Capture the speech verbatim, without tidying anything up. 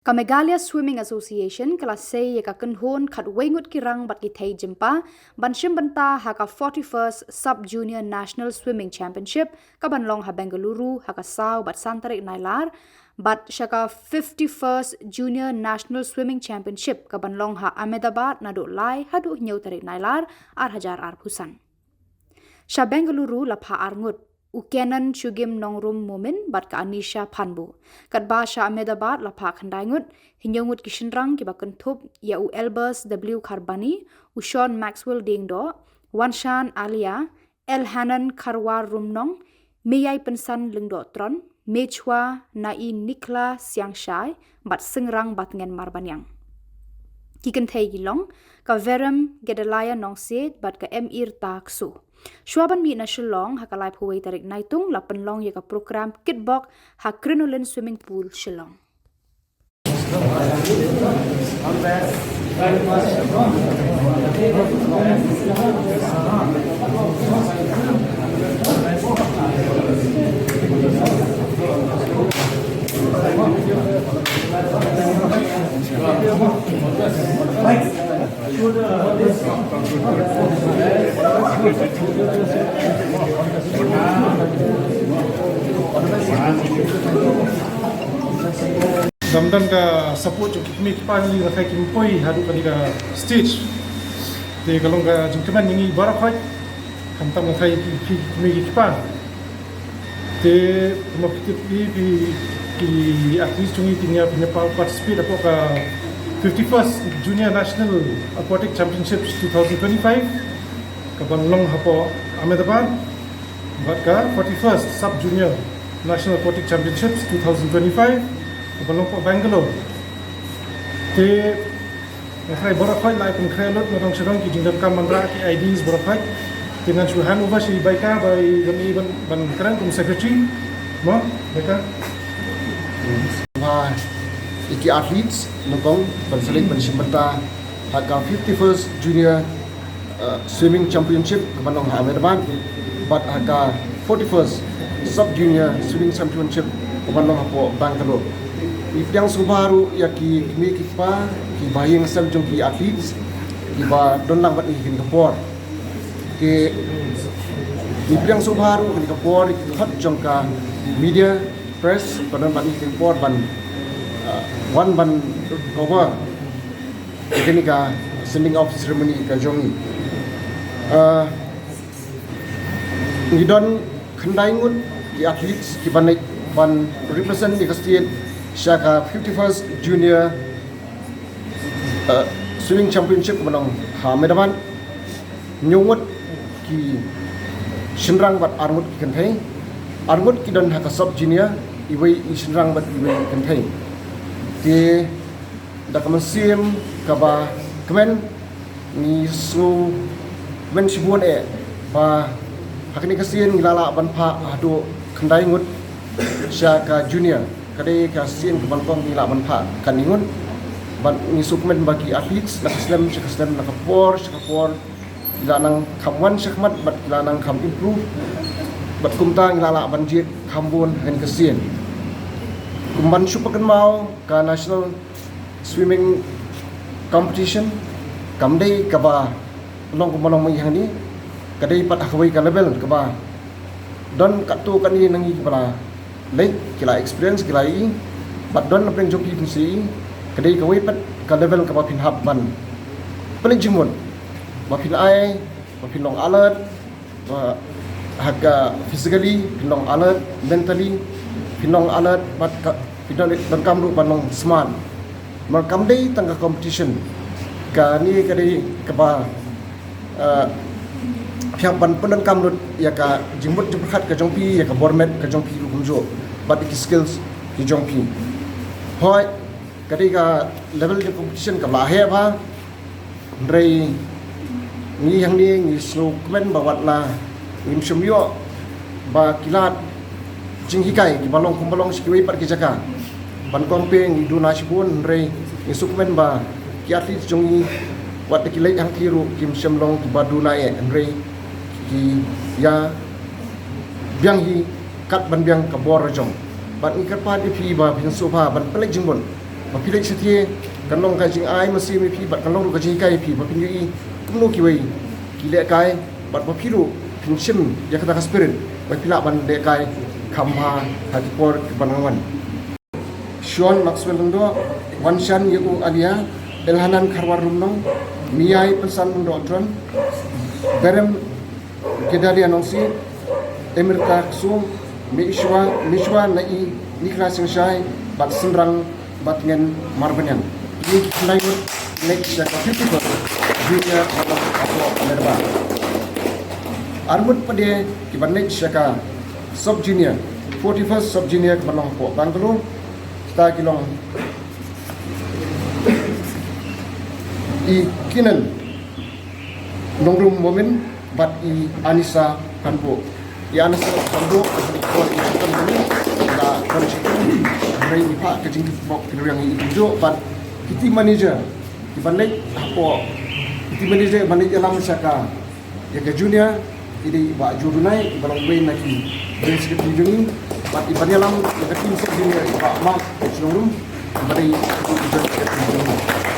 Ka Meghalaya Swimming Association ka la sei ïa ka kynhun khatwei ngut ki rang bad ki thei jympa ban shim bynta ha ka forty-first Sub Junior National Swimming Championship ka ban long ha Bengaluru ha ka saw bad san tarik Nailar, bad sha ka fifty-first Junior National Swimming Championship ka ban long ha Ahmedabad naduh lai haduh hynñiew tarik Nailar ar hajar arphew san. Sha Bengaluru la phah ar ngut, u Kenan Shugim Nongrum Momin bad ka Anisha Phanbu. Katba sha Ahmedabad la phah khyndai ngut, hynñiew ngut ki shynrang kiba kynthup ïa u Elbers W Kharbani, u Sean Maxwell Diengdoh, Wanshan Alia, Elhanan Kharwar Rumnong, Meiaipynsan Lyngdoh Tron, Mechwa Nai Nikhla Siangshai bad Syngrang Batngen Marbaniang. Ki kynthei ki long ka Verem Gedaliah Nongsiej bad ka M Irta Ksu. Shuwa ban mih na Shillong ha ka laiphew wei tarik Naitung la pynlong ïa ka program kitbok ha Crinoline Swimming Pool, Shillong. Dam don ka support jong ki kmie ki kpa ngi, nga tharai kim poi haduh kane ka stage. Te ka long ka jingkmen ïa ngi baroh khoit, khamtam nga tharai ki, ki kmie ki kpa. Te kumba phi tip, ki, ki athletes jong ngi ki ïa, ki ïa participate hapoh ka fifty-first Junior National Aquatic Championships two thousand twenty-five ka ban long hapoh Ahmedabad, bad ka forty-first Sub Junior National Aquatic Championships two thousand twenty-five ka ban long hapoh Bangalore. Te nga tharai baroh khoit la ai pynkhreh lut, nga dang shu don ki jingdonkam ban rah ki I Ds baroh khoit. Te ngan shu hand over sha i Baika ba i ban, i ban, ban kren kum secretary. Mo, Baika. Ba ïa ki athletes nyngkong ban sa leit ban shim bynta ha ka fifty-first Junior uh, Swimming Championship ka ban long ha Ahmedabad, bad ha ka forty-first Sub Junior Swimming Championship ka ban long hapoh Bangalore. Ngi pdiang sngewbha ruh ïa ki kmie ki kpa, ki bahaïing hasem jong ki athletes kiba don lang bad ngi ha kane ka por. Te ngi pdiang sngewbha ruh ha kane ka por ïa ki khot jong ka media, press ba don bad ngi ha kane ka por ban, uh, wan ban cover ïa kane ka sending off ceremony ka jong ngi. Uh, ngi don khyndai ngut ki athletes kiban leit ban represent ïa ka state sha ka fifty-first Junior, uh, Swimming Championship ka ban long ha Ahmedabad. Hynñiew ngut ki shynrang bad ar ngut ki kynthei. Ar ngut ki don ha ka Sub Junior, iwei i shynrang bad iwei i kynthei. Te da ka mynsiem kaba kmen, ngi sngewkmen shibun eh ba ha kane ka sien ngi la lah ban phah haduh khyndai ngut sha ka Junior. Ka dei ka sien kaba nyngkong ngi lah ban phah katne ngut. Bad ngi sngewkmen ba ki athletes na ka snem sha ka snem, na ka por sha ka por, ki la nang kham wan shakhmat bad ki la nang kham improve. Bad kumta ngi la lah ban jied kham bun ha kane ka sien. Kum ban shu pynkynmaw, ka National Swimming Competition kam dei kaba long kumba long mynta hangne, ka dei pat ha kawei ka level kaba don katto katne na ngi kiba la leit, ki la experience, ki la ïohi, bad don na pdeng jong phi phin sa ïohi, ka dei kawei pat ka level kaba phin hap ban pynleit jingmut, ba phin ai, ba phin long alert, ba ha ka physically phin long alert, mentally phin long alert, bad ka phin don, donkam ruh ban long smart. Namar kam dei tang ka competition, kane ka dei kaba uh, phi hap ban pyndonkam lut ïa ka jingmut jingpyrkhat ka jong phi, ïa ka bor met ka jong phi ruh kumjuh, bad ïa ki skills ki jong phi. Hooid, ka dei ka level jong competition kaba la heh bha. Hynrei ngi hangne ngi sngewkmen ba wat la ngim shym ïoh ba ki lad jinghikai kiba long kumba long sha kiwei pat ki jaka. Ban kong phi ngi duna shibun, hynrei ngi sngewkmen ba ki athletes jong ngi wat la ki leit hangthie ruh kim shym long kiba duna eh, hynrei ki ïa biang hi kat ban biang ka bor jong. Bad ngi kyrpad ïa phi ba phin sngewbha ban pynleit jingmut. Ba phi leit shathie kan long ka jingai mynsiem ïa phi bad kan long ruh ka jinghikai ïa phi ba phin ïohi kumno kiwei ki lehkai bad ba phi ruh phin shim ïa kata ka spirit ba phi lah ban lehkai kham bha ha ki por kiban nang wan. Sean Maxwell Lyngdoh, Wanshan Yeu Alia, Elhanan Kharwar Rumnong, Miai Pynsan Lyngdoh Tron, Berem Gedalia Nongsi, Emerita Ksu, Mishwa, Mishwa Nai, Nicholas Singshai, bad Synrang Batngen Marbaniang. Ki khyndai ngut leit sha ka fifty-first Junior Bottom Apo Merba. Arngut pat de kiban leit sha ka Sub Junior, forty-first Sub Junior kiban long hapoh Bangalore. Kita ki long i Kinan Nongrum Momin bad i Anisa Khanbuh. I Anisa Khanbuh, i Khanbuh, i Khanbuh, la khan shi, hynrei i phah ka jingkitbok pynriang i Khanbuh bad ki team manager kiban leit hapoh, ki team manager ban leit ïalam sha ka, ïa ka junior, i dei i Bah Jurunai, i ba long uwei na ki General Secretary jong ngi, bad i ban ïalam ïa ka team sub junior i Bah Mark Shnongrum, i ba dei i General Secretary jong ngi.